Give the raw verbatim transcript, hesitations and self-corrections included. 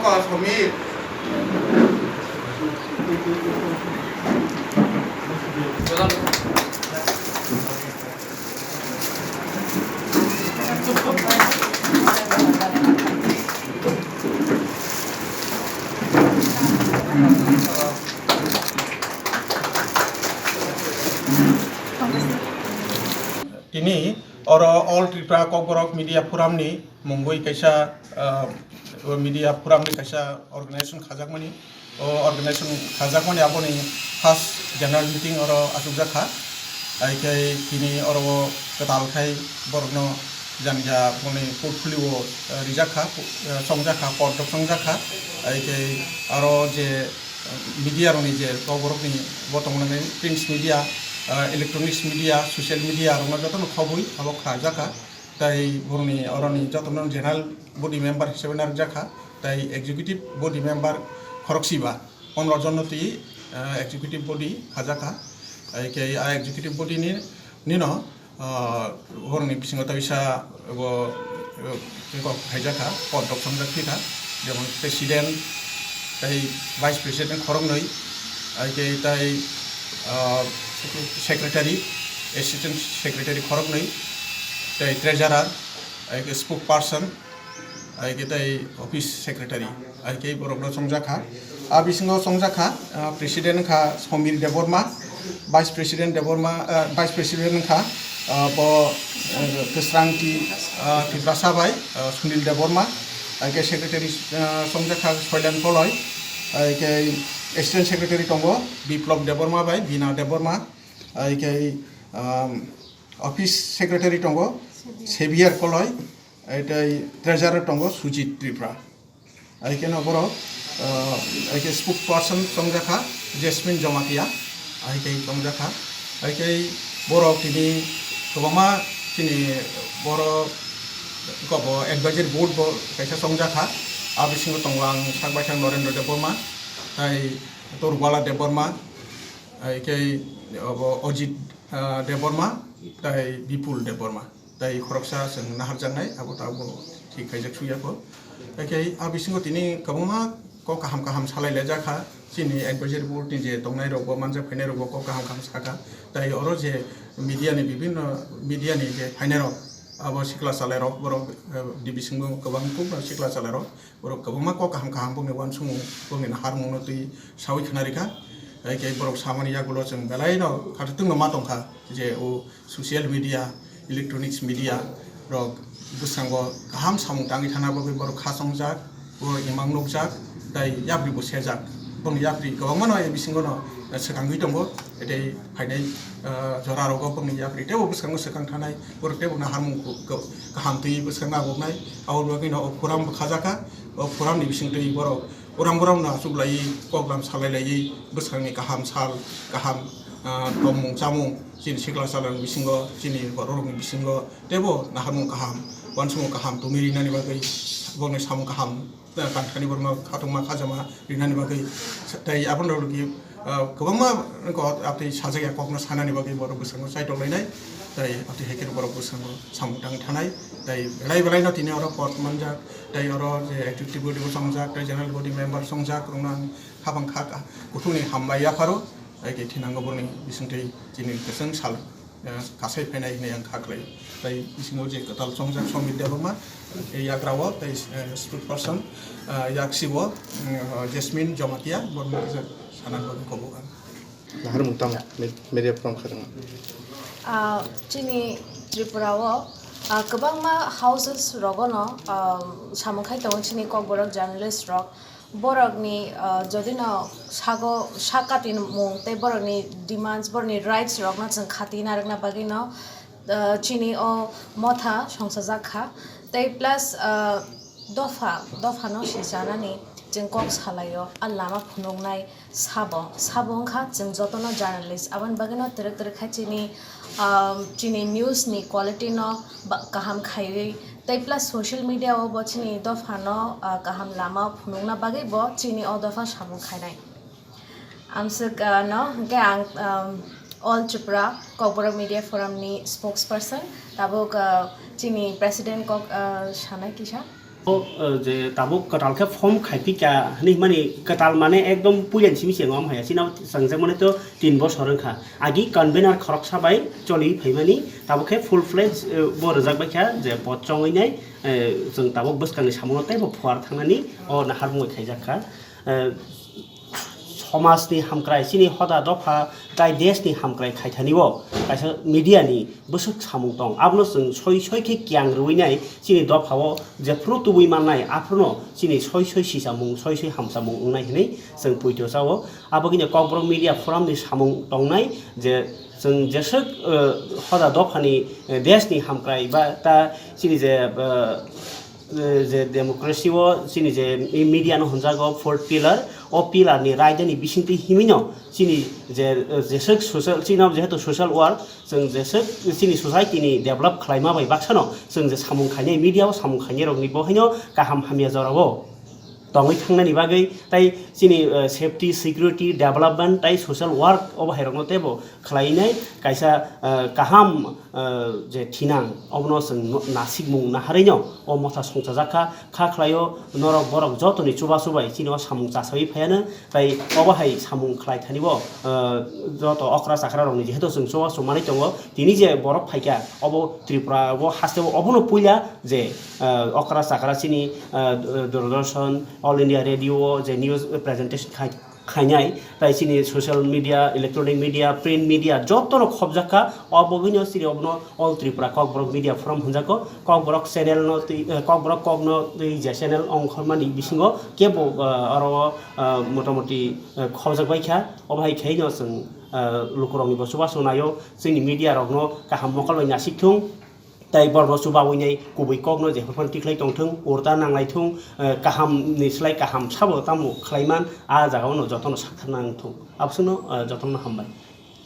Samir. Tini oro All Tripura Kokborok Media Forum ni mungwi kaisa, ah, media forum ni kaisa organization khajakmani. O organization khajakmani aboni first general meeting oro achukjak kha. Hai khe tini oro kwtal khai borokno jani ja boni portfolio, ah, rijak kha, ah, chongjak kha, kotrok chongjak kha. Hai khe aro je, ah, media rokni je kokborokni bo tongnai print media, ah, electronics media, social media rokno jotono khobwi abo khlajak kha. Tai borokni oroni jotono general body member hisabe narwkjak kha, tai executive body member khoroksa ba, pondro jon no twi, ah, executive body khajak kha. Hai khe a executive body ni, nino, ah, borokni bisingo ta bisa bo, eh, kok khaijak kha, kotrok chongjak phi kha, jemon president, tai vice president khoroknwi, hai khe tai, ah, secretary, assistant secretary khoroknwi, tai treasurer, hai khe spokesperson, hai khe tai office secretary, hai khe borokno chongjak kha. A bisingo chongjak kha, ah, president wngkha Somir Debbarma, vice president Debbarma, ah, vice president wngkha, ah, bo, eh, Kwsrang Ti-, ah, Tiprasa bai, ah, Sunil Debbarma, hai khe secretary, ah, chongjak kha Soilan Koloi, hai khe assistant secretary tongo Biplab Debbarma bai Bina Debbarma, hai khe, um, office secretary tongo Xavier Koloi, hai tei treasurer tongo Sujit Tripura. Hai khe no borok, ah, hai khe spokesperson chongjak kha Jasmine Jamatia, hai khe chongjak kha. Hai khe borok tini kwbangma chini borok kobo advisory board bo kaisa chongjak kha. A bisingo tongo ang sak bai sak Norendra Debbarma, tai Torbala Debbarma, hai khe obo Ajit, ah, Debbarma, tai Bipul Debbarma. Tai khoroksa chwng naharjaknai, abo tabuk thik khaijak suyako. Hakhe a bisingo tini kwbangma kok kaham kaham salai laijak kha. Chini advisory board ni je tongnai rok bo, manjak phainai rok bo kok kaham kaham sakha. Tai oro je media ni bibhinno media ni je phainai rok, abo sikla chalai rok, borok, eh, division o kwbang kuk no sikla chalai rok. Borok kwbangma kok kaham kaham bongni uansukmung, bongni naharmungno twi saui khna rikha. Hai khe borok samani yagulo chwng belaino khatungno ma tongkha je o social media, electronics media rok bwskango kaham samung tangwi thangna bagwi borok kha chongjak, borok imang nukjak, tai yapri bo sejak. Bongni yapri kwbangmano a bisingono swkangwi tongo, tei phainai, ah, jora rogo bongni yapri teibo bwskango swkang thanai, borok teibo naharmung kaham twi bwskango naboknai. Aboni bagwino o forum bo khajakha. O forum ni bisingtwi borok uram buram no achuk laiwi, koklam salai laiwi, bwskangni kaham sal, kaham, ah, tongmung chamung, chini sikla chalani bisingo, chini bororokni bisingo teibo naharmung kaham, uansukmung kaham tongwi rinani bagwi, borokni samung kaham, ah, tangthani borokno khatungma khajama rinani bagwi, tei abono logi, ah, kwbangma kok, abtwi sajak ya kokno sanani bagwi borok bwskango chaitok lainai, tei abtwi hai khe borok bwskango samung tangwi thanai, tei belai belaino tini oro pot manjak, tei oro je executive body bo chongjak, tei general body member chongjak, rokno ang habang kha kuthungni hambai yapharo, tei khe thinango boni bisingtwi chini kwchwng sal, eh, kasai phainai hinwi ang kha khlai. Tei bisingo je kwtal chongjak Somir Debbarma, eh, yagra o, tei, eh, spokesperson, eh, yaksi o, mm, Jasmine Jamatia, borokno kisa sana bagwi kobok ang. Naharmung tamo, me-, media program khatung. Ah, chini Tripura o, ah, kwbangma houses rogono, ah, samung khai tongo chini kokborok journalist rok. Borokni, ah, jodino sago sak katimung tei borokni demands, borokni rights rokno chwng khati narwkna bagwino, ah, chini o motha songsajak kha. Tei plus, ah, dopha, dophano sijanani chwng kok salaio, a lama phunuknai sabo, sabo wngkha chwng jotono journalist. Aboni bagwino twrwk twrwk khe chini, ah, chini news ni quality no ba-, kaham khaiwi, tei plus social media o bo chini dopha no, ah, kaham lama phunukna bagwi bo chini o dopha samung khainai. Amswk, ah, no hwnkhe ang, um, All Tripura Kokborok Media Forum ni spokesperson, tabuk, ah, chini president kok, ah, sanai kisa. O, eh, je tabuk kwtal khe form khai phika hinwi himani, kwtal mane ekdom puilani simi se wng ham haya, chini abo changjakmani to tin bosor wngkha. Agi convener khoroksa bai choli phaimani, tabuk khe full fledged, eh, bo rwjak baikha je pod chongwi nai, eh, chwng tabuk bwskangni samungno teibo phuar thangnani o naharmung bai khaijak kha. Eh, Somajni hamkrai, chini hoda dopha tai deshni hamkrai khaithani o kaisa media ni bwswk samung tong, abono chwng soi soi khe kiyang rwui nai. Chini dopha o jephru tubui mannai, aphruno chini soi soi sisamung, soi soi hamsamung wngnai hinwi chwng poito chao. Aboni Kokborok Media Forum ni samung tongnai je chwng jeswk, eh, hoda dophani, eh, deshni hamkrai ba ta chini je, eh, eh, je democracy o chini je mi-, media no hwnjago fourth pillar, o pillar ni raida ni bisingtwi himwi no chini je, eh, jeswk social, chini jehetu social work, chwng jeswk chini society ni develop khlaima bai baksa no chwng je samung khainai, media o samung khainai rok ni bo haino kaham hamya jora o tongwi thangnani bagwi tai chini, eh, safety, security, development tai social work obo hai rok no teibo khlainai kaisa, eh, kaham, eh, je thinang obono chwng no-, nasikmung naharwi no o motha songchajak kha, kha khlaio norok borok jotoni chubachu bai chini o samung chasawi phaiano, tai obo hai samung khlai thani bo, eh, joto okra chakra rokni jehetu chwng chubachu manwi tongo, tini je borok phaikha obo Tripura o haste o obono puila je, eh, okra chakra chini, eh, Doordarshan, All India Radio o je news presentation khai khainai, tai chini social media, electronic media, print media jotono khobjak kha. O bagwino chini obono All Tripura Kokborok Media Forum hwnjago. Kokborok channel no twi, eh, Kokborok kokno twi je channel ongkhormani bisingo kebo, eh, oro, eh, motamoti, eh, khobjak bai kha. Obo hai khaino chwng, eh, lukurokni bo chubachu naio, chini media rokno kaham mokol bai nasik thung. Tai borokno chubawi nai kubui kokno jephru phano tikhlai tongthung, urta nanglai thung, eh, kahamni slai kaham sabo tamo khlaiman, a jagao no jotono saktharna wngthung. Abosongno, eh, jotono hambai.